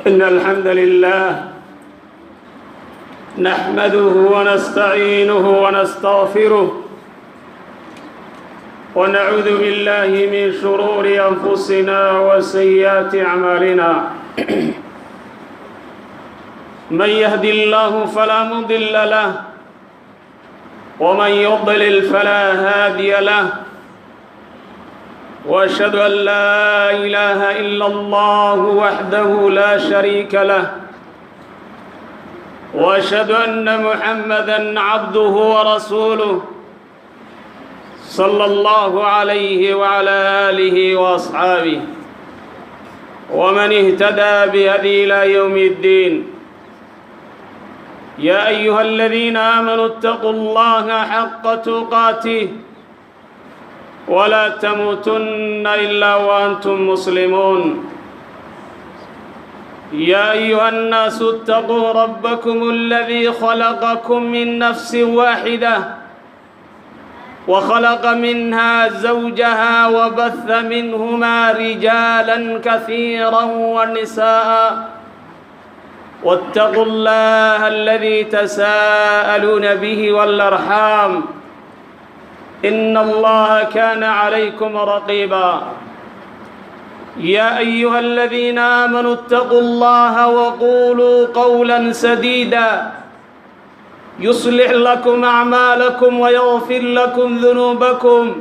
إن الحمد لله نحمده ونستعينه ونستغفره، ونعوذ بالله من شرور أنفسنا وسيئات أعمالنا. من يهد الله فلا مضل له، ومن يضلل فلا هادي له. واشهد ان لا اله الا الله وحده لا شريك له، واشهد ان محمدا عبده ورسوله صلى الله عليه وعلى اله واصحابه ومن اهتدى بهدي الى يوم الدين. يا ايها الذين امنوا اتقوا الله حق تقاته ولا تموتن الا وانتم مسلمون. يا ايها الناس اتقوا ربكم الذي خلقكم من نفس واحده وخلق منها زوجها وبث منهما رجالا كثيرا ونساء، واتقوا الله الذي تساءلون به والارحام، ان الله كان عليكم رقيبا. يا ايها الذين امنوا اتقوا الله وقولوا قولا سديدا يصلح لكم اعمالكم ويغفر لكم ذنوبكم،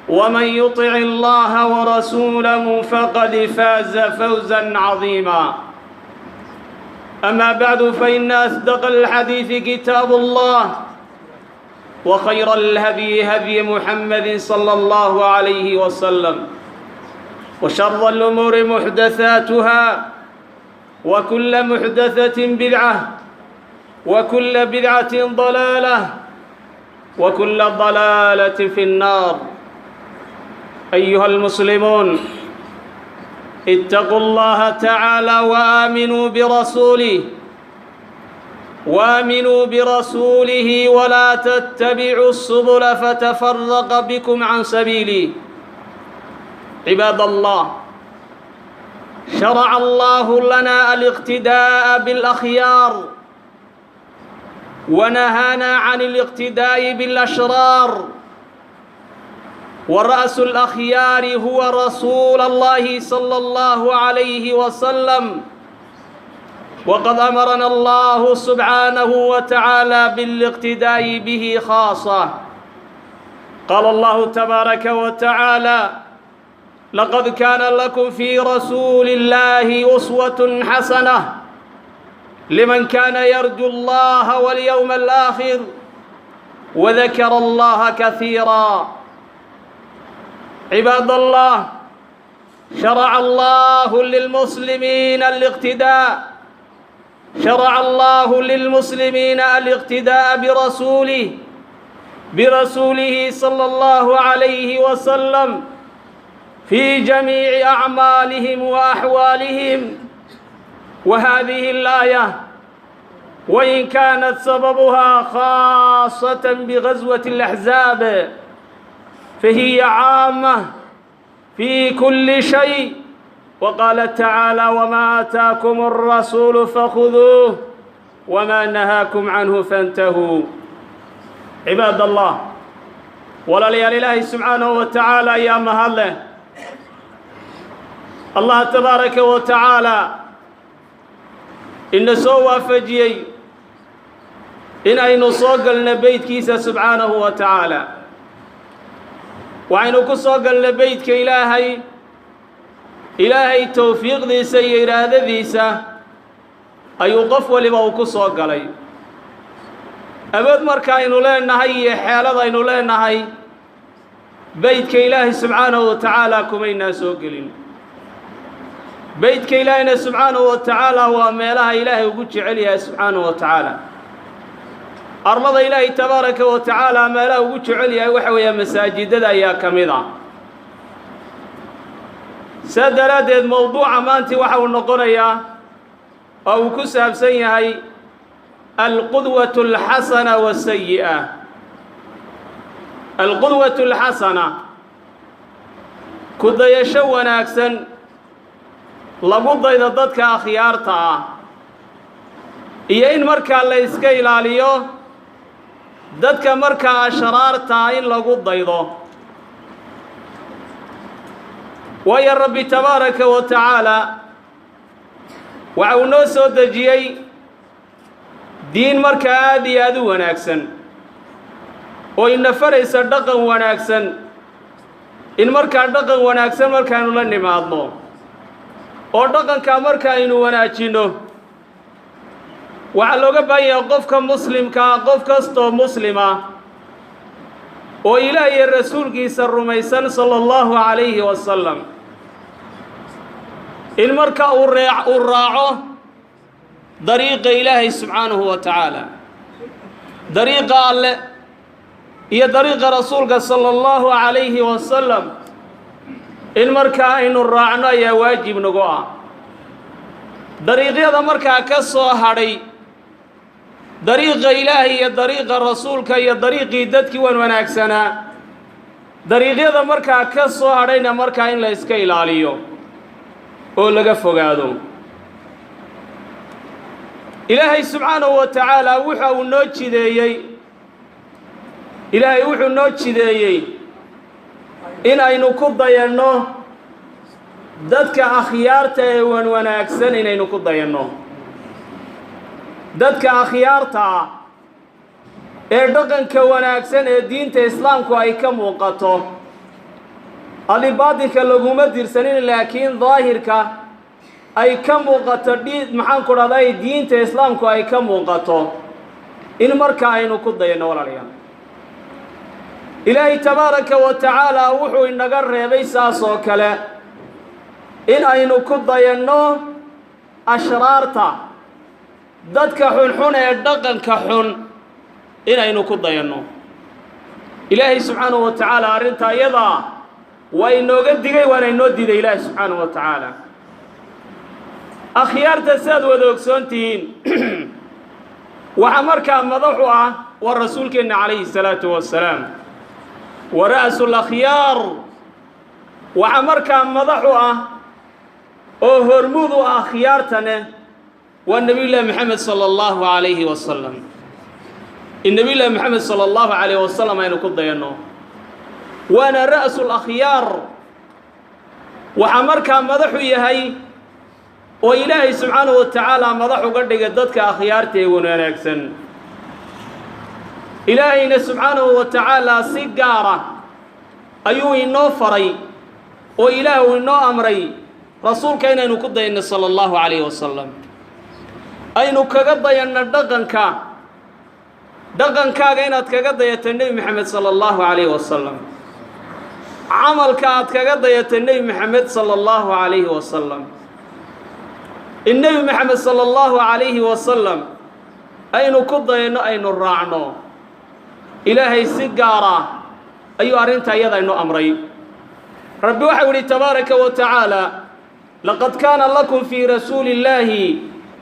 ومن يطع الله ورسوله فقد فاز فوزا عظيما. اما بعد، فان اصدق الحديث كتاب الله، وخير الهدي هدي محمد صلى الله عليه وسلم، وشر الأمور محدثاتها، وكل محدثة بدعة، وكل بدعة ضلالة، وكل ضلالة في النار. أيها المسلمون، اتقوا الله تعالى وآمنوا برسوله، وامنوا برسوله، ولا تتبعوا السبل فتفرق بكم عن سبيله. عباد الله، شرع الله لنا الاقتداء بالاخيار ونهانا عن الاقتداء بالاشرار، وراس الاخيار هو رسول الله صلى الله عليه وسلم. وقد امرنا الله سبحانه وتعالى بالاقتداء به خاصه. قال الله تبارك وتعالى: لقد كان لكم في رسول الله اسوه حسنه لمن كان يرجو الله واليوم الاخر وذكر الله كثيرا. عباد الله، شرع الله للمسلمين الاقتداء، شرع الله للمسلمين الاقتداء برسوله صلى الله عليه وسلم في جميع اعمالهم واحوالهم. وهذه الايه، وان كانت سببها خاصه بغزوه الاحزاب، فهي عامه في كل شيء. وقال تعالى: وما آتاكم الرسول فخذوه وما نهاكم عنه فانتهوا. عباد الله، walaalayaal, Ilaahay subxaanahu wa tacaala ayaa mahad leh. Allah tabaaraka wa tacaala ina soo waafajiyey in aynu soo galno beytkiisa subxaanahu wa tacaala. Waxaynu ku soo galna beytka Ilaahay, Ilaahay towfiiqdiisa iyo iraadadiisa ayuu qof waliba uu ku soo galay. Awood marka aynu leenahay iyo xeelad aynu leenahay beytka Ilaahay subxaanahu wa tacaala kumaynaa soo gelin. Beytka Ilaahayna subxaanahu wa tacaala waa meelaha Ilaahay ugu jecel yahay subxaanahu wa tacaala. Arlada Ilaahay tabaaraka wa tacaala meelaha ugu jecel yahay waxa weeya masaajidada ayaa ka mid ah. Saa daraaddeed, mowduuca maantii waxa uu noqonayaa oo uu ku saabsan yahay القدوة الحسنة والسيئة. القدوة الحسنة, ku dayasho wanaagsan. Lagu daydo dadka akhyaarta ah iyo in markaa la iska ilaaliyo dadka markaa ashraarta ah in lagu daydo. Waayo, Rabbi tabaaraka wa tacaala waxa uu noo soo dejiyey diin markaa aad iyo aad u wanaagsan oo ina faraysa dhaqan wanaagsan, in markaa dhaqan wanaagsan markaaynu la nimaadno oo dhaqankaa marka aynu wanaajinno. Waxaa looga baahan yahay qofka muslimkaa, qof kastoo muslima oo Ilaah iyo rasuulkiisa rumaysan sala allahu calayhi wasalam, in marka uu raaco dariiqa Ilaahay subxaanahu wa tacaala, dariiqa Alle iyo dariiqa rasuulka sala allahu calayhi wasalam. In markaa aynu raacno ayaa waajib nagu ah. Dariiqyada markaa ka soo hadhay dariiqa Ilaahay iyo dariiqa rasuulka iyo dariiqii dadkii wan wanaagsanaa, dariiqyada markaa ka soo hadhayna markaa in la iska ilaaliyo oo laga fogaado. Ilaahay subxaanahu wa tacaala wuxa uu noo jideeyey, Ilaahay wuxuu noo jideeyey in aynu ku dayanno dadka akhyaarta ee wan wanaagsan, inaynu ku dayanno dadka akhyaarta ah ee dhaqanka wanaagsan ee diinta islaamku ay ka muuqato. Adi baatinka laguma dirsanin, laakiin daahirka ay ka muuqato dhi maxaan ku dhahday, diinta islaamku ay ka muuqato, in marka aynu ku dayanno. Walaalayaal, Ilaahay tabaaraka wa tacaala wuxuu inaga reebay saas oo kale in aynu ku dayanno ashraarta, dadka xunxun ee dhaqanka xun inaynu ku dayanno. Ilaahay subxaanahu wa tacaala arrintaa iyadaa waa inooga digay, waana inoo diiday Ilaahay subxaanahu wa tacaala. Akhyaarta, sidaad wada ogsoon tihiin, waxaa markaa madaxu ah waa rasuulkeenna calayhi salaatu wasalaam, wa ra'su lakhyaar. Waxaa markaa madaxu ah oo hormuud u ah akhyaartane waa Nebiyullaahi Moxamed sala allahu calayhi wasalam. In Nebiyullaahi Moxamed sala allahu calayhi wasalam aynu ku dayanno, waana ra'su lakhyaar. Waxaa markaa madaxu yahay oo Ilaahay subxaanahu wa tacaala madax uga dhigay dadka akhyaarta ee wanaagsan. Ilaahayna subxaanahu wa tacaala si gaara ayuu inoo faray oo Ilaah uu inoo amray rasuulka inaynu ku dayanno sala allahu calayhi wasalam, aynu kaga dayanno dhaqanka. Dhaqankaaga inaad kaga dayato Nebi Moxamed sala allahu calayhi wasalam, camalka aad kaga dayato Nebi Moxamed sala allahu calayhi wasalam, in Nebi Moxamed sala allahu calayhi wasalam aynu ku dayanno, aynu raacno, Ilaahay si gaara ayuu arrintaa iyada inoo amray. Rabbi waxau yidhi tabaaraka wa tacaala: laqad kaana lakum fii rasuuli illaahi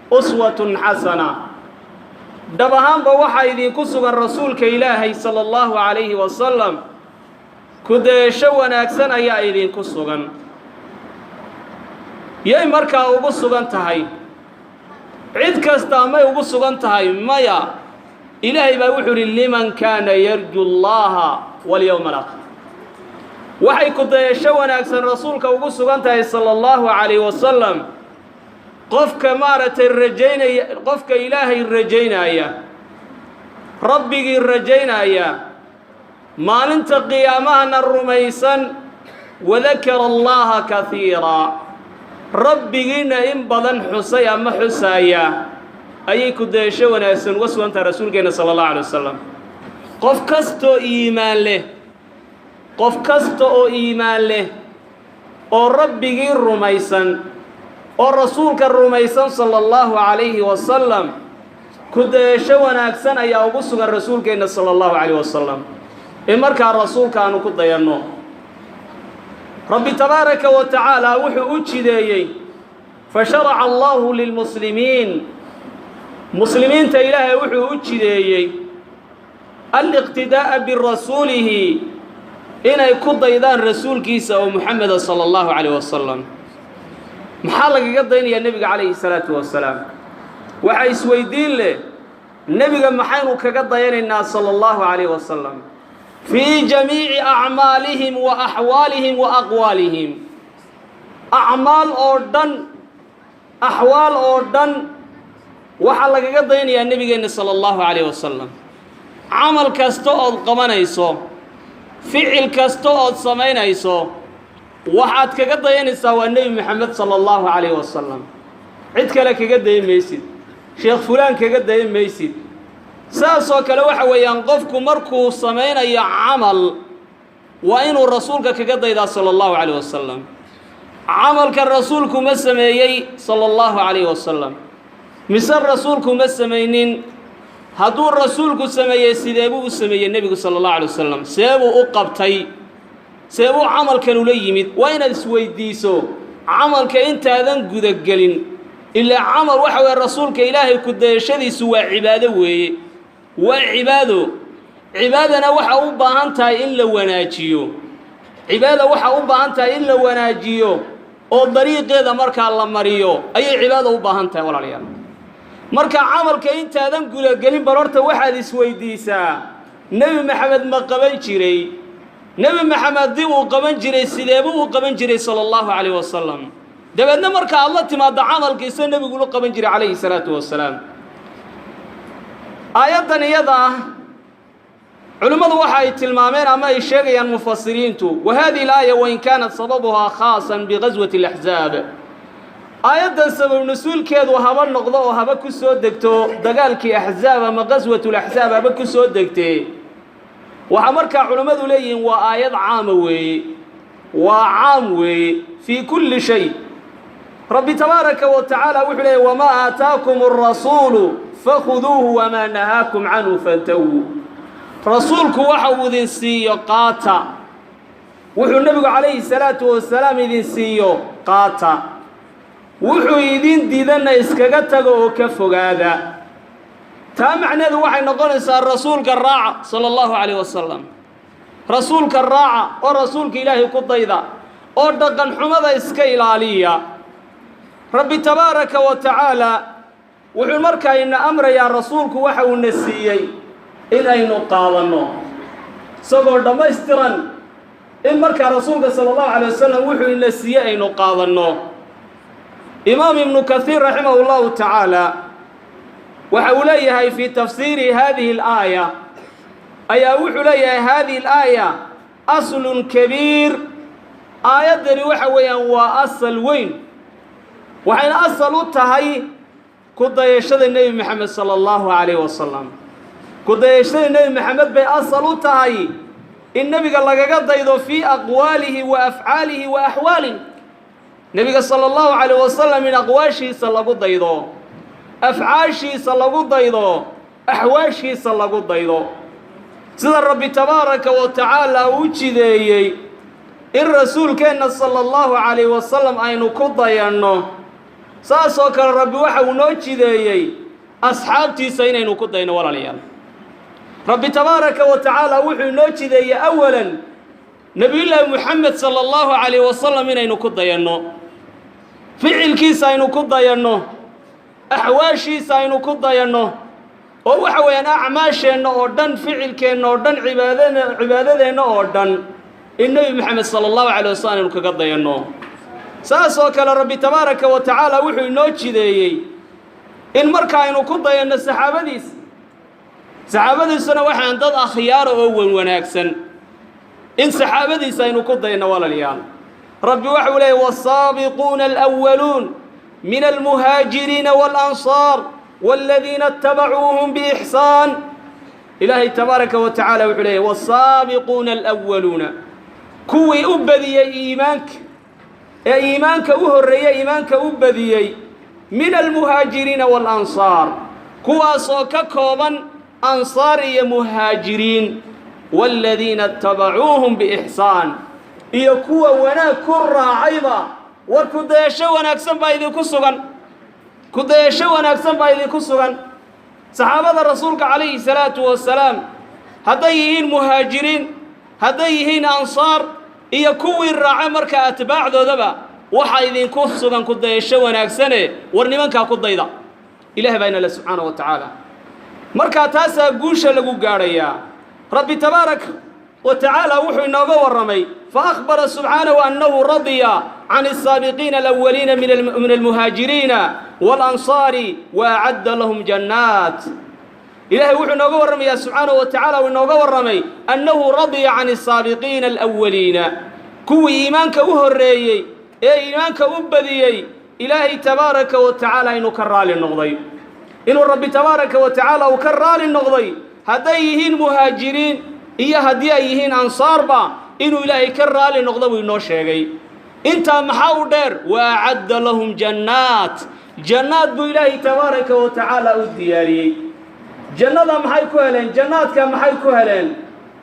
uswatun xasana. Dhab ahaanba waxaa idinku sugan rasuulka Ilaahay sala allahu calayhi wasalam ku dayasho wanaagsan ayaa idinku sugan. Yay markaa ugu sugan tahay? Cid kastaa may ugu sugan tahay? Maya. Ilaahay baa wuxuu idhi: liman kaana yarju allaha walyowma alaakhir. Waxay ku dayasho wanaagsan rasuulka ugu sugan tahay sala allahu calayhi wasalam qofka maaragtay rajaynaya, qofka Ilaahay rajaynaya, Rabbigii rajaynaya, maalinta qiyaamahana rumaysan. Wadakara allaha kaiiraa, Rabbigiina in badan xusay ama xusaaya, ayay ku dayasho wanaagsan uga sugan tahay rasuulkeenna sala allahu alay wasalam. Qof kastoo iimaan leh, qof kasta oo iimaan leh oo Rabbigii rumaysan oo rasuulka rumaysan sala allahu calayhi wasalam, ku dayasho wanaagsan ayaa ugu sugan rasuulkeenna sala allahu calayh wasalam, in markaa rasuulka aanu ku dayanno. Rabbi tabaaraka wa tacaala wuxuu u jideeyey, fa sharaca allahu lilmuslimiin, muslimiinta Ilaahay wuxuu u jideeyey aliqtidaa'a birasuulihi, inay ku daydaan rasuulkiisa oo Muxameda sala allahu calayh wasalam. Maxaa lagaga daynayaa nebiga calayhi salaatu wasalaam? Waxaa isweydiin leh, nebiga maxaynu kaga dayanaynaa sala allahu calayhi wasalam fii jamiici acmaalihim wa axwaalihim wa aqwaalihim? Acmaal oo dhan, axwaal oo dhan waxaa lagaga daynayaa nebigeenna sala allahu calayh wasalam. Camal kasta ood qabanayso, ficil kasta ood samaynayso, waxaad kaga dayanaysaa waa Nebi Moxamed sala allahu calayh wasalam. Cid kale kaga dayan maysid, sheekh fulaan kaga dayan maysid. Saasoo kale waxa weeyaan, qofku markuu samaynayo camal waa inuu rasuulka kaga daydaa sala allahu calayh wasalam. Camalka rasuulku ma sameeyey sala allahu calayh wasalam mise rasuulku ma samaynin? Hadduu rasuulku sameeyey, sidee buu u sameeyey nebigu sala allahu alay wasalam? See buu u qabtay? See buu camalkan ula yimid? Waa inaad isweydiiso camalka intaadan gudagelin. Ilaa camal waxa weeye rasuulka Ilaahay ku dayashadiisu waa cibaado weeye, waa cibaado. Cibaadana waxa u baahan tahay in la wanaajiyo. Cibaada waxa u baahan tahay in la wanaajiyo oo dariiqeeda markaa la mariyo ayay cibaada u baahan tahay, walaalayaal. Marka camalka intaadan gudagelin, bal horta waxaad isweydiisaa: Nebi Maxamed ma qaban jiray? Nebi Maxamed haddii uu qaban jiray, sideebuu u qaban jiray sala allahu calayh wasalam? Dabeedna marka aad la timaaddo camalkiisa nebigula qaban jiray calayhi salaatu wasalaam. Aayaddan iyada ah culimmadu waxa ay tilmaameen ama ay sheegayaan mufasiriintu: wa hadihi alaaya wain kaanat sababuhaa khaasan bigaswati alaxzaab, aayaddan sabab nusuulkeedu haba noqdo oo haba ku soo degto dagaalkii Axzaab ama qaswatulaxzaab haba ku soo degtee, waxaa markaa culimmadu leeyihiin waa aayad caama weeye, waa caam weeye fii kulli shay. Rabbi tabaaraka wa tacaala wuxuu leeyay: wamaa aataakum alrasuulu fakhuduuhu wamaa nahaakum canhu fantahuu. Rasuulku waxa uu idin siiyo qaata, wuxuu nebigu calayhi salaatu wasalaam idin siiyo qaata, wuxuu idin diidanna iskaga tago oo ka fogaada. Taa macneedu waxay noqonaysaa rasuulka raaca sala allahu calayh wasalam, rasuulka raaca oo rasuulka Ilaahay ku dayda oo dhaqan xumada iska ilaaliya. Rabbi tabaaraka wa tacaala wuxuu markaa ina amrayaa rasuulku waxa uuna siiyey in aynu qaadanno isagoo dhammaystiran, in markaa rasuulka sala allahu calay wasalam wuxuu ina siiyey aynu qaadanno. Imaam Ibnu Kaiir raximahu llahu tacaala waxa uu leeyahay fii tafsiiri hadihi alaaya ayaa wuxuu leeyahay: hadihi alaaya aslun kabiir. Aayaddani waxa weeyaan waa asal weyn, waxayna asal u tahay ku dayashada Nebi Moxamed sala allahu calayh wasalam. Ku dayashada Nebi Maxamed bay asal u tahay, in nebiga lagaga daydo fii aqwaalihi wa afcaalihi wa axwaalihi. Nebiga sala allahu calayh wasalam in aqwaashiisa lagu daydo, afcaashiisa lagu daydo, axwaashiisa lagu daydo, sida Rabbi tabaaraka wa tacaala uu jideeyey in rasuulkeenna sala allahu calayh wasalam aynu ku dayanno, saasoo kale Rabbi waxa uu noo jideeyey asxaabtiisa inaynu ku dayno. Walaalayaal, Rabbi tabaaraka wa tacaala wuxuu inoo jideeyey awalan Nebiyullaahi Moxamed sala allahu calayh wasalam inaynu ku dayanno, ficilkiisa aynu ku dayanno, axwaashiisa aynu ku dayanno, oo waxa weeyaan acmaasheenna oo dhan, ficilkeenna oo dhan, cibaadadeenna oo dhan in Nebi Moxamed sala allahu calay wasalam aynu kaga dayanno. Saas oo kale Rabbi tabaaraka wa tacaala wuxuu inoo jideeyey in marka aynu ku dayanno saxaabadiisa. Saxaabadiisuna waxaan dad akhyaara oo wan wanaagsan, in saxaabadiisa aynu ku dayanno. Walaalayaal, Rabbi waxau leeyay: والsaabiquuna alأwaluun min almuhaajiriina waalansaar wاladiina اtabacuuhum biixsaan. Ilaahay tabaaraka wa tacaala wuxuu leeyay: والsaabiquuna alأwaluuna, kuwii u badiyey iimaanka ee iimaanka u horreeyey, iimaanka u badiyey, min almuhaajiriina waalansaar, kuwaasoo ka kooban ansaar iyo muhaajiriin, waaladiina itabacuuhum biixsaan, iyo kuwa wanaag ku raacayba, war ku dayasho wanaagsan baa idinku sugan, ku dayasho wanaagsan baa idinku sugan. Saxaabada rasuulka calayhi salaatu wasalaam, hadday yihiin muhaajiriin, hadday yihiin ansaar iyo kuwii raaca markaa atbaacdoodaba. Waxaa idinku sugan ku dayasho wanaagsane, war nimankaa ku dayda. Ilaah baa inale subxaana wa tacaala. Markaa taasaa guusha lagu gaadhayaa. Rabbi tabaarak wa tacaala wuxuu inooga warramay, fa akhbara subxaanahu annahu radiya can asaabiqiina alawaliina min almuhaajiriina waalansaari wa acadda lahum jannaat. Ilaahay wuxuu inooga warramayaa subxaanahu wa tacala, uu inooga warramay annahu radiya can asaabiqiina alawaliina, kuwii iimaanka u horreeyey ee iimaanka u badiyey, Ilaahay tabaaraka wa tacaala inuu ka raali noqday, inuu Rabbi tabaaraka wa tacaala uu ka raali noqday, hadday yihiin muhaajiriin iyo haddii ay yihiin ansaarba, inuu Ilaahay ka raali noqdo buu inoo sheegay. Intaa maxaa u dheer? Wa acadda lahum jannaat, jannaad buu Ilaahay tabaaraka wa tacaala u diyaariyey. Jannada maxay ku heleen? Jannaadka maxay ku heleen?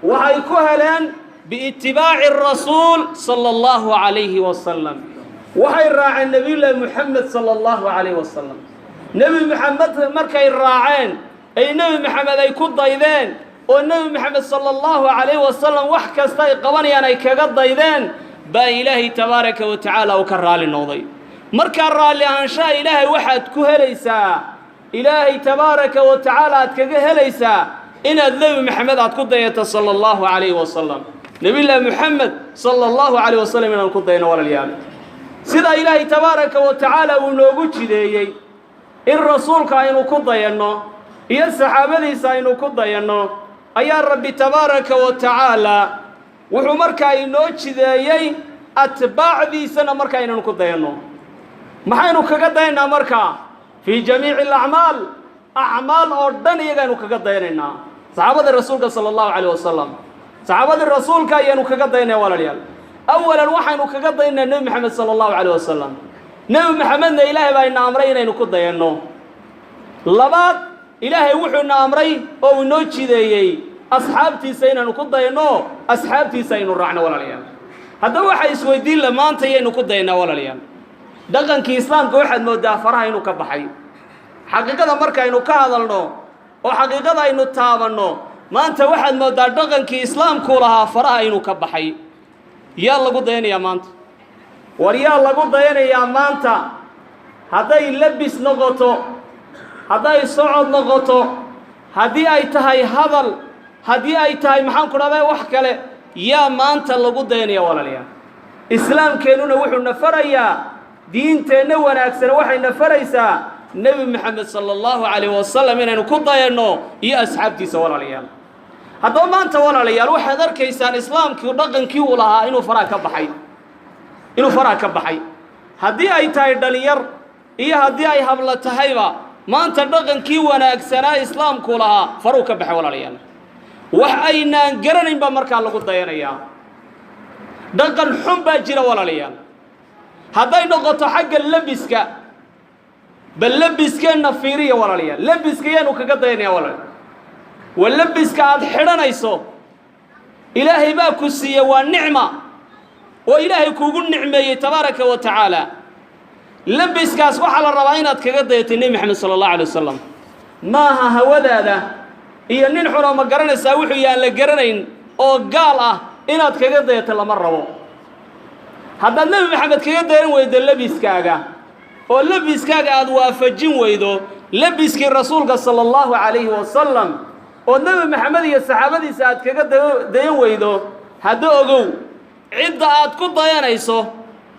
Waxay ku heleen biitibaaci rasuul sala allahu calayhi wasalam. Waxay raaceen Nebiyullaahi Moxamed sala allahu calayhi wasalam. Nebi Moxamed markay raaceen, ay Nebi Moxamed ay ku daydeen, oo Nebi Moxamed sala allahu calayhi wasalam wax kasta ay qabanayaan ay kaga daydeen, baa Ilaahay tabaaraka wa tacaala uu ka raali noqday. Markaa raalli ahaanshaha Ilaahay waxaad ku helaysaa, Ilaahay tabaaraka wa tacaala aad kaga helaysaa, inaad Nebi Moxamed aad ku dayato sala allahu calayhi wasalam. Nebiyullaahi Moxamed sala allahu calayh wasalam inaan ku dayno, walaalayaal, sidaa Ilaahay tabaaraka wa tacaala uu noogu jideeyey in rasuulka aynu ku dayanno iyo saxaabadiisa aynu ku dayanno, ayaa Rabbi tabaaraka wa tacaala wuxuu markaa inoo jideeyey atbaacdiisana markaa inaynu ku dayanno. Maxaynu kaga dayannaa markaa? Fii jamiici alacmaal, acmaal oo dhan iyagaaynu kaga dayanaynaa. Saxaabadii rasuulka sala allahu calayh wasalam, saxaabadii rasuulka ayaanu kaga dayanaya, walaalayaal. Awalan waxaynu kaga dayanaa Nebi Maxamed sala allahu calayh wasalam. Nebi Maxamedna Ilaahay baa ina amray inaynu ku dayanno. Labaad, Ilaahay wuxuu ina amray oo uu inoo jideeyey asxaabtiisa inaynu ku dayanno, asxaabtiisa aynu raacno, walaalayaal. Haddaba waxaa isweydiin la, maanta yaynu ku dayanaa, walaalayaal? Dhaqankii islaamka waxaad mooddaa faraha inuu ka baxay. Xaqiiqada markaynu ka hadalno oo xaqiiqada aynu taabanno, maanta waxaad mooddaa dhaqankii islaamku lahaa faraha inuu ka baxay. Yaa lagu dayanayaa maanta? War yaa lagu dayanayaa maanta? Hadday labis noqoto, hadday socod noqoto, haddii ay tahay hadal, haddii ay tahay, maxaan ku dhahdaa, wax kale, yaa maanta lagu dayanaya, walaalayaal? Islaamkeennuna wuxuu na farayaa, diinteenna wanaagsana waxay na faraysaa Nebi Maxamed sala allahu calayh wasalam inaynu ku dayanno iyo asxaabtiisa, walaalayaal. Haddaba maanta, walaalayaal, waxaad arkaysaan islaamkii dhaqankii uu lahaa inuu faraha ka baxay, inuu faraha ka baxay. Haddii ay tahay dhalinyar iyo haddii ay hablo tahayba, maanta dhaqankii wanaagsanaa islaamku lahaa faruu ka baxay, walaalayaal. Wax aynaan garanayn baa markaa lagu dayanayaa. Dhaqan xun baa jira, walaalayaal. Hadday noqoto xagga lebiska, bal lebiskeenna fiiriya, walaalayaal. Lebiska yaanu kaga dayanaya, walaalayaal? Waa lebiska aad xidhanayso, Ilaahay baa ku siiye, waa nicma oo Ilaahay kuugu nicmeeyey tabaaraka wa tacaala. Lebiskaas waxaa la rabaa inaad kaga dayatay Nebi Maxamed sala allahu alay wasalam. Maaha hawadaada iyo nin xunoo, ma garanaysaa, wuxuu yaan la garanayn oo gaal ah inaad kaga dayato lama rabo. Haddaad Nebi Maxamed kaga dayan weydo lebiskaaga, oo lebiskaaga aad waafajin weydo lebiskii rasuulka sala allahu calayhi wasalam, oo Nebi Maxamed iyo saxaabadiisa aad kaga dayan weydo, hadda ogow, cidda aad ku dayanayso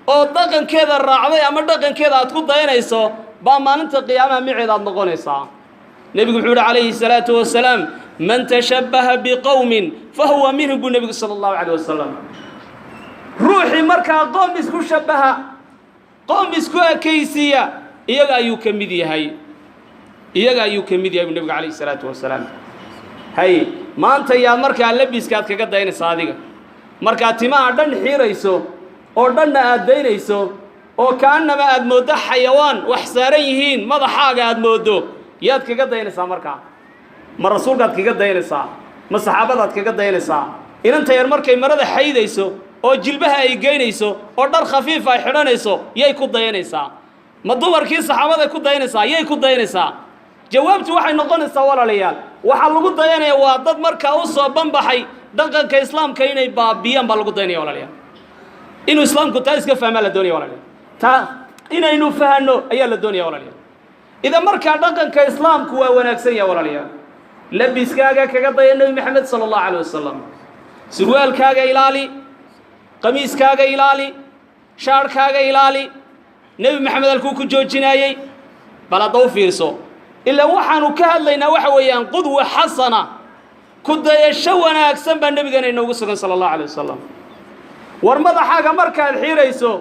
oo dhaqankeeda raacday ama dhaqankeeda aad ku dayanayso baa maalinta qiyaamaha miceed aad noqonaysaa. Nebigu wuxuu yidhi calayhi salaatu wasalaam: "Man tashabbaha biqowmin fa huwa minhum," buu nebigu sala allahu calayh wasalam. Ruuxii markaa qoom isku shabbaha, qoom isku ekaysiiya, iyaga ayuu ka mid yahay, iyaga ayuu ka mid yahay, buu nebigu calayhi salaatu wasalaam. Hay, maanta yaa markaa labiskaad kaga dayanaysa adiga? Markaad timaha dhan xiirayso oo dhanna aad daynayso, oo kaannama aad mooddo xayawaan wax saaran yihiin madaxaaga aad mooddo, yaad kaga dayanaysaa markaa? Ma rasuulkaad kaga dayanaysaa? Ma saxaabadaad kaga dayanaysaa? Inanta yar markay marada xaydayso oo jilbaha ay geynayso oo dhar khafiif ay xidhanayso, yay ku dayanaysaa? Ma dumarkii saxaabaday ku dayanaysaa? Yay ku dayanaysaa? Jawaabtu waxay noqonaysaa, walaalayaal, waxaa lagu dayanaya waa dad markaa u soo banbaxay dhaqanka islaamka inay baabiyaan baa lagu dayanaya, walaalayaal. Inuu islaamku taa iska fahmaa la doonaya, walaalayaal. Taa inaynu fahanno ayaa la doonaya, walaalayaal. Idan markaa dhaqanka Islaamku waa wanaagsan yahay, walaalayaal. Labiskaaga kaga daya Nebi Maxamed sala Allahu calayh wasalam. Surwaalkaaga ilaali, qamiiskaaga ilaali, shaarhkaaga ilaali. Nebi Maxamed halkuu ku joojinaayey bal hadda u fiirso. Ilaa waxaanu ka hadlaynaa waxa weeyaan qudwa xasana, ku dayasho wanaagsan baa nebigeena inoogu sugan sala Allahu calayh wasalam. War madaxaaga markaad xiirayso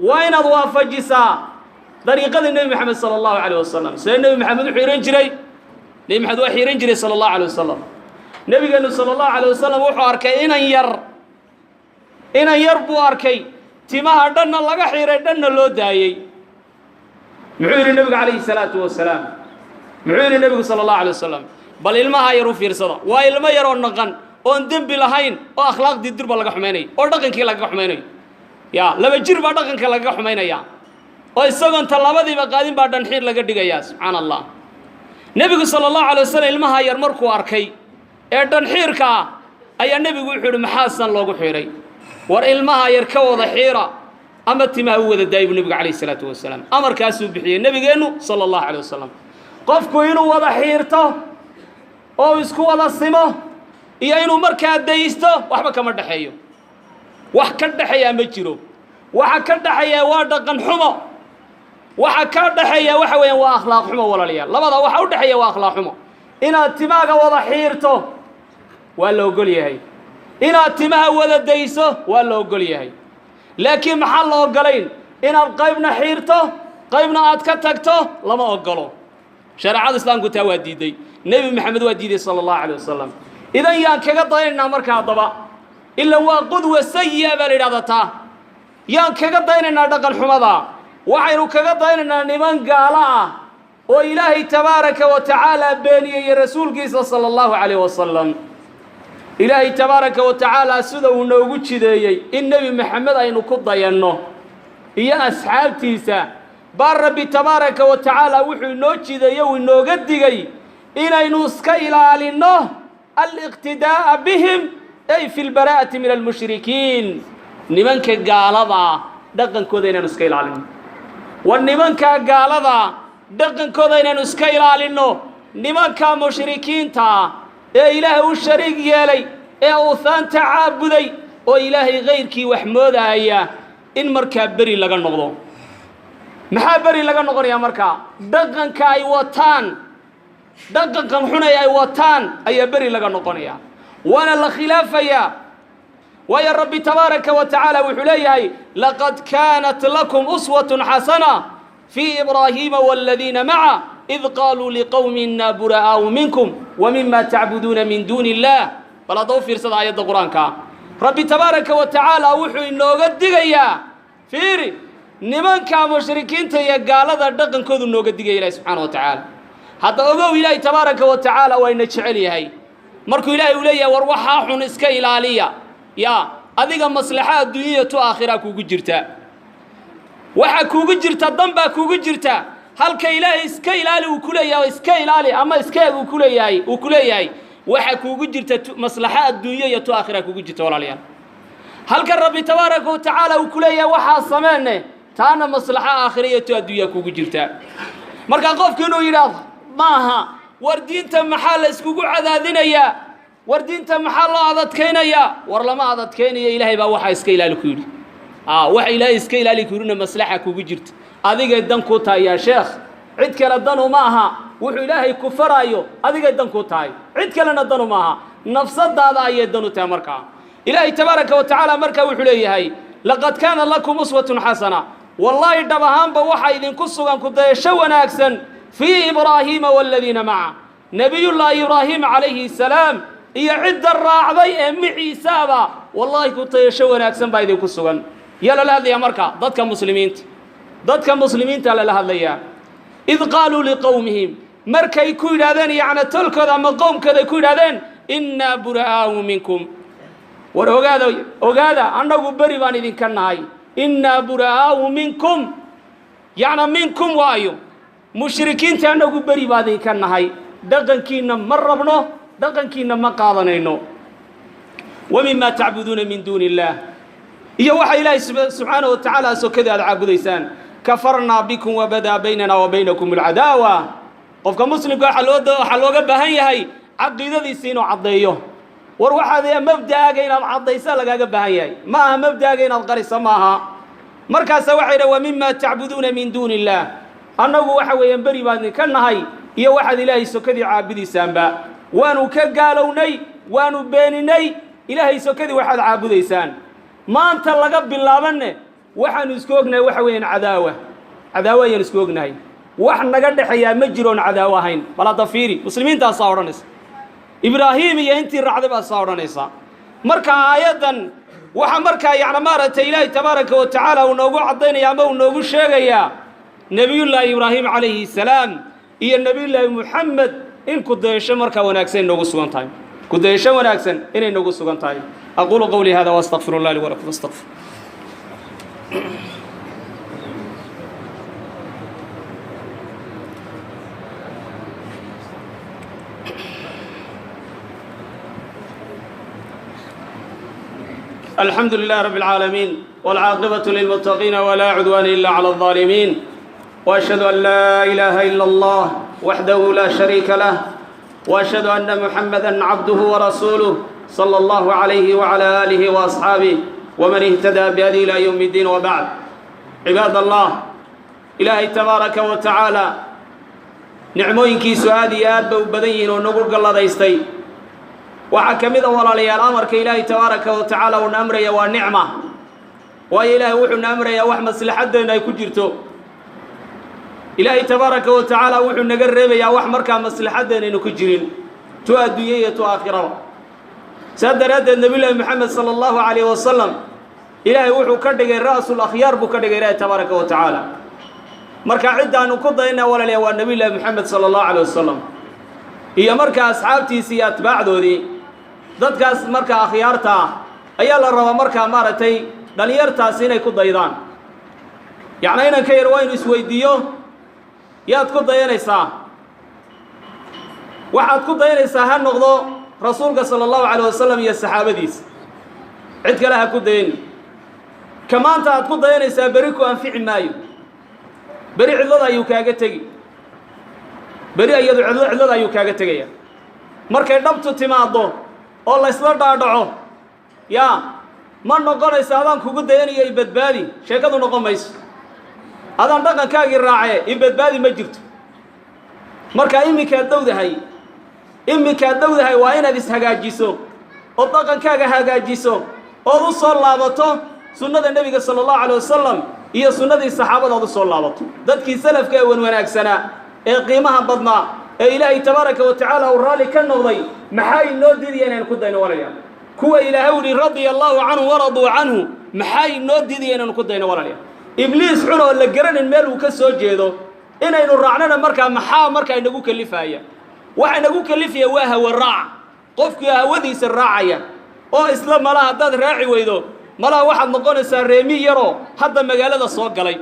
waa inaad waafajisaa dariiqadii Nebi Maxamed sala Allahu calayh wasalam. See Nebi Maxamed u xiiran jiray? Nebi Maxamed waa xiiran jiray sala Allahu calayh wasalam. Nebigeennu sala Allahu calayh wasalam wuxuu arkay inan yar, inan yar buu arkay, timaha dhanna laga xiiray, dhanna loo daayey. Muxuu yidhi nebigu calayhi salaatu wasalaam? Muxuu yidhi nebigu sala Allahu alay wasalam? Bal ilmaha yar u fiirsada. Waa ilmo yar oo naqan oon dembi lahayn oo akhlaaqdii durba laga xumaynayo oo dhaqankii lagaga xumaynayo. Ya 2 jir baa dhaqanka lagaga xumaynaya oo isagoon tallaabadiiba qaadin baa dhanxiir laga dhigayaa. Subxaana Allah. Nebigu sala Allahu alay wasalam ilmaha yar markuu arkay ee dhanxiirka ah ayaa nebigu wuxuu yidhi: "Maxaasan loogu xiidhay? War ilmaha yar ka wada xiira ama timaha u wada daayay," buu nebigu calayhi salaatu wasalaam. Amarkaasuu bixiyey nebigeennu sala Allahu calay wasalam. Qofku inuu wada xiirto oo isku wada simo iyo inuu markaa daysto waxba kama dhexeeyo. Wax ka dhexeeyaa ma jiro. Waxa ka dhexeeya waa dhaqan xumo. Waxa ka dhexeeya waxa weeyaan waa akhlaaq xumo, walaalayaal. Labada waxa u dhexeeya waa akhlaaq xumo. Inaad timaaga wada xiirto waa la ogol yahay, inaad timaha wada dayso waa la ogol yahay, laakiin maxaa la ogolayn? Inaad qaybna xiirto, qaybna aad ka tagto lama ogolo. Shareecada Islaamku taa waa diiday. Nebi Maxamed waa diiday sala Allahu calayh wasalam. Idan yaan kaga daynaynaa marka haddaba? Ila waa qudwa sayi'a baa la yidhahdaa. Taa yaan kaga daynaynaa dhaqan xumada? Waxaynu kaga daynaynaa niman gaalo ah oo Ilaahay tabaaraka wa tacaala beeniyey rasuulkiisa sala Allahu calayh wasalam. Ilaahay tabaaraka wa tacaala sida uu noogu jideeyey in Nebi Maxamed aynu ku dayanno iyo asxaabtiisa baa Rabbi tabaaraka wa tacaala wuxuu inoo jideeyey, uu inooga digay inaynu iska ilaalinno aliqtidaa'a bihim, ay fi lbaraa'ati min almushrikiin. Nimanka gaalada dhaqankooda inaynu iska ilaalinno. War nimanka gaalada dhaqankooda inaynu iska ilaalinno, nimanka mushrikiinta ee Ilaahay u shariig yeelay ee awthaanta caabuday oo Ilaahay kayrkii wax moodaaya, in markaa beri laga noqdo. Maxaa beri laga noqonayaa markaa? Dhaqanka ay wataan, dhaqankan xunay ay wataan ayaa beri laga noqonayaa, waana la khilaafayaa. Waayo, Rabbi tabaaraka wa tacaala wuxuu leeyahay: "Laqad kaanat lakum uswatun xasana fii Ibraahiima waaladiina maca id qaaluu liqowmi inaa bura'aau minkum wa mima tacbuduuna min duuni illah." Bal hadda u fiirsada aayadda Qur-aanka. Rabbi tabaaraka wa tacaala wuxuu inooga digayaa, fiiri, nimanka mushrikiinta iyo gaalada dhaqankoodu nooga digaya Ilahi subxaana wa tacaala. Hadda ogow, Ilaahi tabaaraka wa tacaala waa ina jecel yahay. Markuu Ilaahay uu leeyahay: "War waxaa xun iska ilaaliya," yaa adiga maslaxa adduunyaya tu aakhira kuugu jirta, waxa kuugu jirta dan baa kuugu jirta. Halka Ilaahay "iska ilaali" uu ku leeyahay, iska ilaali ama iska eg uu ku leeyahay, waxa kuugu jirta maslaxa adduunya iyo tu aakhira kuugu jirta, walaalayaal. Halka Rabbi tabaaraka wa tacaala uu ku leeyahay "waxaa sameene," taana maslaxo aakhira iyo tu adduunya kuugu jirta. Marka qofku inuu yidhaahdo maaha: "War diinta maxaa la iskugu cadaadinayaa? War diinta maxaa loo adadkaynayaa?" War lama adadkaynayo. Ilaahay baa waxaa "iska ilaali" ku yidhi. Waxa Ilaahay "iska ilaali" ku yidhina maslaxa kugu jirta, adigay dan ku tahay. Yaa sheekh, cid kale dan uma aha. Wuxuu Ilaahay ku faraayo adigay dan ku tahay, cid kalena dan uma aha, nafsadaada ayay dan u tahay. Markaa Ilaahay tabaaraka wa tacaala markaa wuxuu leeyahay: "Laqad kaana lakum uswatun xasana," wallaahi dhab ahaanba waxaa idinku sugan ku dayasho wanaagsan, "fii Ibraahiima waaladiina maca," Nebiyullaahi Ibraahim calayhi salaam iyo cidda raacday ee miciisaaba wallaahi ku dayasho wanaagsan baa idinku sugan. Yaa lala hadlayaa marka? Dadka muslimiinta, dadka muslimiinta lala hadlayaa. "Id qaaluu liqowmihim," markay ku yidhahdeen, yacni tolkooda ama qowmkooda ku yidhahdeen, "innaa bura'aau minkum," war ogaada, ogaada, annagu beri baan idinka nahay. "Innaa bura'aau minkum," yacna minkum waayo mushrikiinta, annagu beri baan idinka nahay, dhaqankiinna ma rabno, dhaqankiinna ma qaadanayno. "Wa mima tacbuduuna min duuni illaah." Iyo waxa Ilaahay subxaanahu wa tacaala sokadii aad caabudaysaan. Kafarnaa bikum wabadaa baynana wa baynakum alcadaawa. Qofka muslimka waxaa looga baahan yahay caqiidadiisi inuu caddeeyo. War waxaad mabda'aaga inaad caddaysa lagaaga baahan yahay, ma aha mabda'aaga inaad qarisa, ma aha. Markaasa waxay dhahen: wa mima tacbuduuna min duuni illaah, annagu waxa weeyaan beri baan idinka nahay iyo waxaad Ilaahay sokadii caabudaysaanba. Waanu ka gaalownay, waanu beeninay Ilaahay sokadii waxaad caabudaysaan. Maanta laga bilaabanne waxaanu isku ognahay waxa weeyaan cadaawa, cadaawa ayaan isku ognahay. Wax naga dhexeeyaa ma jiroon cadaawo ahayn. Bal hadda fiiri, muslimiintaasaa odhanaysa, Ibraahim iyo intii raacday baa saa odhanaysa. Marka aayaddan waxa markaa yacni maaragtay Ilaahay tabaaraka wa tacaala uu noogu caddaynaya ama uu noogu sheegayaa Nebiyullaahi Ibraahim calayhi salaam iyo Nebiyullaahi Muxamed in ku dayasho markaa wanaagsan inoogu sugan tahay, ku dayasho wanaagsan inay noogu sugan tahay. أقول قولي هذا وأستغفر الله لي ولكم، فاستغفر. الحمد لله رب العالمين، والعاقبة للمتقين، ولا عدوان إلا على الظالمين، وأشهد أن لا إله إلا الله وحده لا شريك له، وأشهد أن محمدا عبده ورسوله، صلى الله عليه وعلى آله وأصحابه ومن اهتدى بهديه إلى يوم الدين، وبعد. عباد الله، إلهي تبارك وتعالى nicmooyinkiisu aad iyo aad bay u badan yihiin oo nagu galladaystay. Waxaa ka mid a, walaalayaal, amarka Ilaahay tabaaraka wa tacaala uuna amraya waa nicma, waayo Ilaahay wuxuuna amrayaa wax maslaxaddeenna ay ku jirto. Ilaahay tabaaraka wa tacaala wuxuu naga reebayaa wax markaa maslaxaddeenaynu ku jirin, tu adduunye iyo tu aakhiraba. Saa daraaddeed Nebiyullaahi Moxamed sala allahu calayh wasalam Ilaahay wuxuu ka dhigay ra'sul akhyaar buu ka dhigay Ilaahay tabaaraka wa tacaala. Marka ciddaanu ku dayna, walaalayaal, waa Nebiyullaahi Moxamed sala allahu calayh wasalam iyo markaa asxaabtiisii iyo atbaacdoodii. Dadkaas markaa akhyaarta ah ayaa la rabaa markaa maaragtay dhallinyartaasi inay ku daydaan. Yacnaa inanka yar waa inu isweydiiyo: yaad ku dayanaysaa? Waxaad ku dayanaysaa ha noqdo Rasuulka sala allahu calayh wasalam iyo saxaabadiisa, cid kale ha ku dayani. Ka maanta aad ku dayanaysaa beri ku anfici maayo, beri cidlada ayuu kaaga tegi, beri iyadu cidlo cidlada ayuu kaaga tegaya. Markay dhabtu timaaddo oo laysla dhaadhaco, yaa ma noqonayso adaan kugu dayanayo i badbaadi. Sheekadu noqon mayso adaan dhaqankaagii raacee i badbaadi, ma jirto. Marka iminkaad dhowdahay, iminkaad dhowdahay, waa inaad ishagaajiso oo dhaqankaaga hagaajiso ood u soo laabato sunnada Nebiga sala allahu calay wasalam iyo sunnadii saxaabada aad u soo laabato, dadkii salafka ee wan wanaagsanaa ee qiimaha badnaa ee Ilaahay tabaaraka wa tacaala uu raalli ka noqday. Maxaa inoo diidaya inaynu ku dayno, walaalayaal? Kuwa Ilaahay uhi radia allahu canhu waraduu canhu, maxaa inoo diidaya inaynu ku dayno, walaalayaal? Ibliis xun oo la garanin meel uu ka soo jeedo inaynu raacnana markaa maxaa markaa inagu kalifaya? Waxa inagu kalifaya waa hawa raac. Qofkii hawadiisa raacaya oo isla malaha haddaad raaci weydo, malaha waxaad noqonaysaa reemi yaroo hadda magaalada soo galay.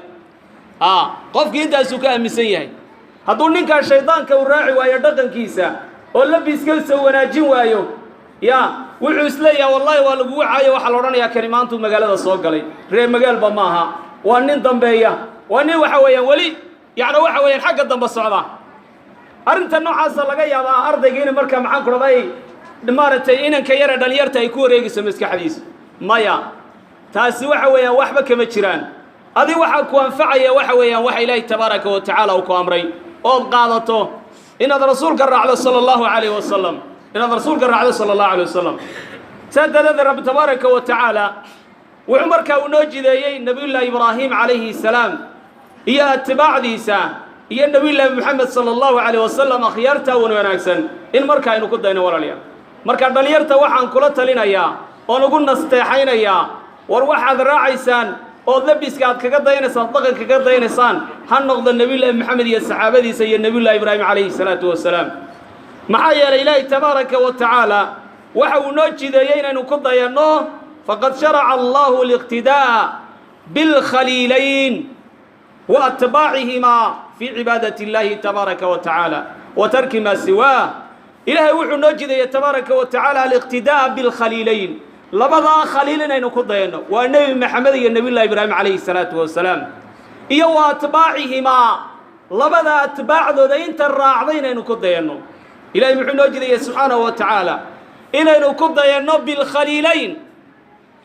Qofkii intaasuu ka aaminsan yahay. Hadduu ninkaa shaydaanka uu raaci waayo dhaqankiisa oo labiskiisa wanaajin waayo, ya wuxuu isleeyahay: wallaahi waa lagugu caayo. Waxaa la odhanayaa kani maantuu magaalada soo galay, reer magaalba ma aha, waa nin dambeeya, waa nin waxa weeyaan weli yacni waxa weeyaan xagga dambe socda. Arrinta noocaasa laga yaabaa ardayga in markaa maxaan ku dhahday maaragtay inanka yare dhalinyarta ay ku wareegayso maskaxdiisa. Maya, taasi waxa weeyaan waxba kama jiraan. Adi waxaa ku anfacaya waxa weeyaan waxa Ilaahay tabaaraka wa tacaala uu ku amray ood qaadato, inaad Rasuulka raacdo sala allahu calayh wasalam, inaad Rasuulka raacdo sala allahu calayh wasalam. Saa daradeed Rabbi tabaaraka wa tacaala wuxuu markaa uu noo jideeyey Nebiyullaahi Ibraahim calayhi salaam iyo atbaacdiisa iyo Nebiyullaahi Moxamed sala allahu calayh wasalam, akhyaartaa wan wanaagsan in marka aynu ku dayno, walaalayaal. Marka dhalinyarta waxaan kula talinayaa oon ugu nasteexaynayaa: war waxaad raacaysaan ood labiska aad kaga dayanaysaan, dhaqan kaga dayanaysaan, ha noqdo Nebiyullaahi Moxamed iyo saxaabadiisa iyo Nebiyullahi Ibraahim calayhi salaatu wasalaam. Maxaa yeelay Ilaahi tabaaraka wa tacaala waxa uu noo jideeyey inaynu ku dayanno: faqad sharaca allahu aliqtidaa'a bilkhaliilayn wa atbaacihimaa fii cibaadati illaahi tabaaraka wa tacaala wa tarki maa siwaah. Ilaahay wuxuu noo jideeyey tabaaraka wa tacaala aliqtidaa'a bilkhaliilayn. Labadaa khaliil inaynu ku dayanno waa Nebi Maxamed iyo Nebiyullahi Ibraahim calayhi salaatu wasalaam, iyo wa atbaacihimaa, labada atbaacdooda inta raacday inaynu ku dayanno. Ilahay muxuu noo jidaya subxaanahu wa tacaala inaynu ku dayanno bilkhaliilayn.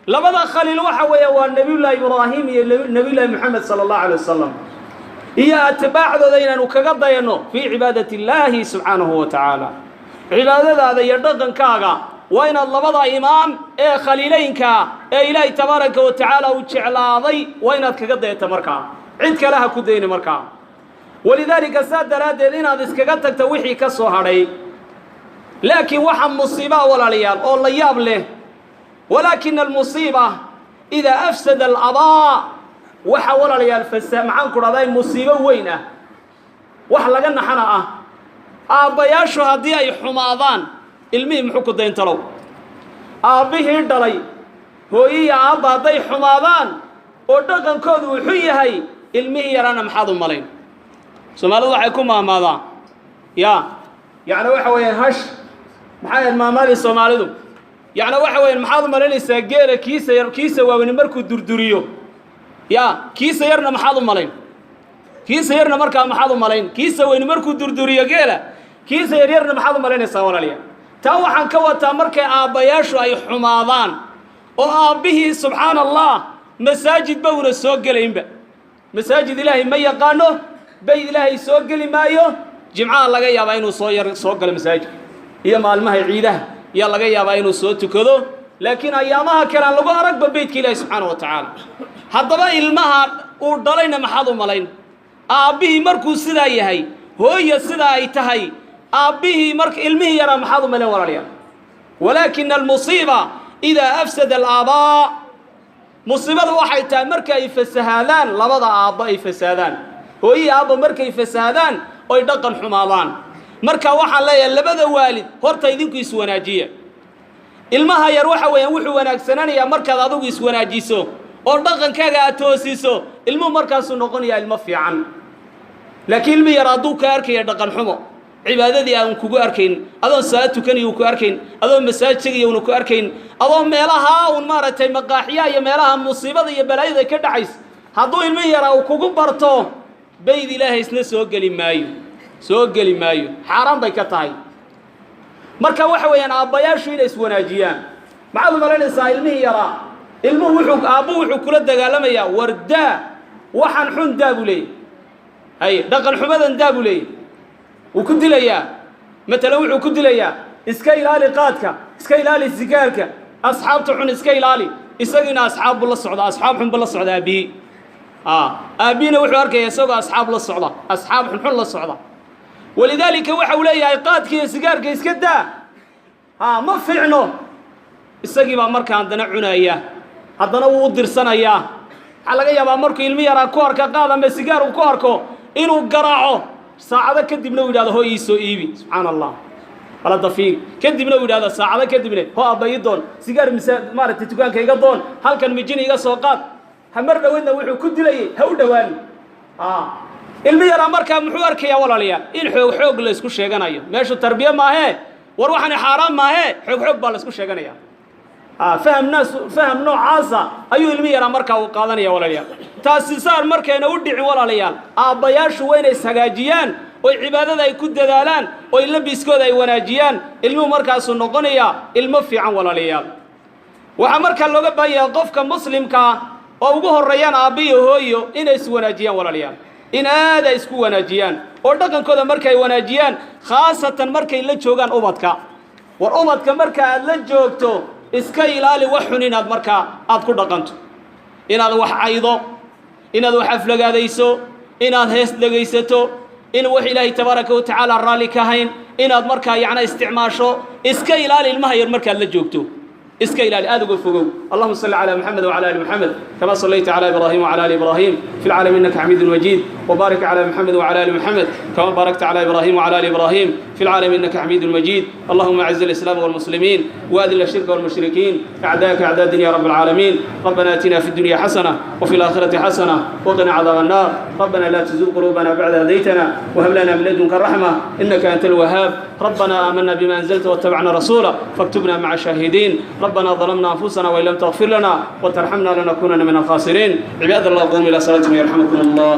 Labada khaliil waxa weeye waa Nebiyullaahi Ibraahim iyo Nebiyullaahi Moxamed sala allahu alay wasalam, iyo atbaacdooda inaynu kaga dayanno fii cibaadati illaahi subxaanahu wa tacaala. Cibaadadaada iyo dhaqankaaga waa inaad labada imaam ee khaliilaynka ee Ilaahay tabaaraka wa tacaala uu jeclaaday waa inaad kaga dayato. Markaa cid kale ha ku dayni. Markaa walidaalika saa daraaddeed inaad iskaga tagto wixii ka soo hadhay. Laakiin waxa musiibaa, walaalayaal, oo la yaab leh, walaakina almusiiba idaa afsada alabaa. Waxa, walaalayaal, fasa maxaan ku dhahday, musiibo weyn ah, wax laga naxana ah, aabbayaashu haddii ay xumaadaan, ilmihii muxuu ku dayntalow? Aabbihii dhalay, hooyiya aabba hadday xumaadaan oo dhaqankoodu uu xun yahay, ilmihii yaraana maxaad u malayn? Soomaalidu waxay ku maamaadaa, ya yacni waxa weeyaan, hash maxay ahayd maamaadii Soomaalidu? Yacni waxa weeyaan, maxaad u malaynaysaa geela kiisa yar, kiisa waaweyni markuu durduriyo? Ya kiisa yarna maxaad u malayn? Kiisa yarna markaa maxaad u malayn? Kiisa weyni markuu durduriyo geela, kiisa yaryarna maxaad u malaynaysaa, walaalayaal? Taa waxaan ka wataa, markay aabbayaashu ay xumaadaan oo aabbihii, subxaana Allah, masaajidba una soo gelaynba, masaajid Ilaahay ma yaqaano, bayd Ilaahay soo geli maayo, jimcaha laga yaabaa inuu soo yar soo galo masaajidka, iyo maalmaha ciidaha yaa laga yaabaa inuu soo tukado, laakiin ayaamaha kale aan lagu aragba beydka Ilaahi subxaana wa tacaala. Haddaba ilmaha uu dhalayna maxaad u malayn? Aabbihii markuu sidaa yahay, hooya sidaa ay tahay, aabbihii marka ilmihii yaraa maxaad u malayn, walaalayaal? Walaakina almusiiba idaa afsada alaabaa. Musiibadu waxay tahay marka ay fasahaadaan labada aabbo, ay fasaadaan hooyihii aabba, markay fasahaadaan oy dhaqan xumaadaan. Marka waxaan leeyahay, labada waalid horta idinku iswanaajiya. Ilmaha yar waxa weeyaan wuxuu wanaagsanaanayaa markaad adigu iswanaajiso oo dhaqankaaga aad toosiso. Ilmuhu markaasuu noqonayaa ilmo fiican. Laakiin ilmi yar hadduu ka arkaya dhaqan xumo, cibaadadii aan kugu arkayn, adoon salaad tukanayo uu ku arkayn, adoon masaajid tegayo una ku arkayn, adoo meelaha uun maaragtay maqaaxiyaha iyo meelaha musiibada iyo balaayada ka dhacays hadduu ilmi yaraa uu kugu barto, bayd Ilaahay isna soo geli maayo, soo geli maayo, xaaraan bay ka tahay. Marka waxa weeyaan aabbayaashu inay iswanaajiyaan. Maxaad u malaynaysaa ilmihii yaraa? Ilmuhu wuxuu aabbuhu wuxuu kula dagaalamayaa, war daa waxaan xun, daa buu leeyahy, haye, dhaqan xumadan daa buu leeyahy. Wuu ku dilayaa. Matalan wuxuu ku dilayaa, iska ilaali qaadka, iska ilaali sigaarka, asxaabta xun iska ilaali. Isagiina asxaab buu la socda, asxaab xun buu la socda aabbihii. Aabbihiina wuxuu arkaya isagoo asxaab la socda, asxaab xunxun la socda. Walidaalika waxa uu leeyahay, qaadka iyo sigaarka iska daa, ha, ma fiicno. Isagii baa markaa haddana cunaya, haddana wuu u dirsanayaa. Waxaa laga yaabaa markuu ilmi yaraa ku arka qaad ama sigaar uu ku arko inuu garaaco, saacado kadibna uu yidhahdo, hoo, ii soo iibi. Subxaana Allah, wala dafiir. Kadibna uu yidhahdo saacado kadibna, hoo abba, ii doon sigaar, mise maaragtay dukaanka iga doon, halkan mijin iga soo qaad. Ha, mar dhoweydna wuxuu ku dilayay ha u dhowaani. Ilmi yaraa markaa muxuu arkayaa, walaalayaal? In xoog xoog la isku sheeganayo. Meeshu tarbiye maahee, war waxani xaaraan maahee, xoog xoog baa la isku sheeganaya. Faham naas, faham noocaasa ayuu ilmi yaraa markaa uu qaadanaya, walaalayaal. Taasi saar markayna u dhicin, walaalayaal, aabbayaashu waa inay ishagaajiyaan oy cibaadada ay ku dadaalaan oy labiskooda ay wanaajiyaan. Ilmuhu markaasuu noqonayaa ilmo fiican, walaalayaal. Waxaa markaa looga baahan yahay qofka muslimkaa oo ugu horreeyaan aabbiyo hooyo inay iswanaajiyaan, walaalayaal, in aad ay isku wanaajiyaan oo dhaqankooda markay wanaajiyaan, khaasatan markay la joogaan ubadka. War ubadka marka aad la joogto, iska ilaali wax xun inaad markaa aad ku dhaqanto, inaad wax caydo, inaad wax aflagaadayso, inaad hees dhegaysato, in wax Ilaahay tabaaraka wa tacaala raalli ka hayn inaad markaa yacna isticmaasho. Iska ilaali ilmaha yar markaad la joogto, iska ilaali, aad uga fogow. اللهم صل على محمد وعلى ال محمد كما صليت على ابراهيم وعلى ال ابراهيم في العالمين انك حميد مجيد، وبارك على محمد وعلى ال محمد كما باركت على ابراهيم وعلى ال ابراهيم في العالمين انك حميد مجيد. اللهم اعز الاسلام والمسلمين واذل الشرك والمشركين، اعداءك اعداء الدين يا رب العالمين. ربنا اتنا في الدنيا حسنه وفي الاخره حسنه وقنا عذاب النار. ربنا لا تزغ قلوبنا بعد هديتنا وهب لنا من لدنك رحمه انك انت الوهاب. ربنا آمنا بما أنزلت واتبعنا رسولا فاكتبنا مع الشاهدين. ربنا ظلمنا أنفسنا وإن لم تغفر لنا وترحمنا لنكونن من الخاسرين. عباد الله، قوموا إلى صلاتكم يرحمكم الله.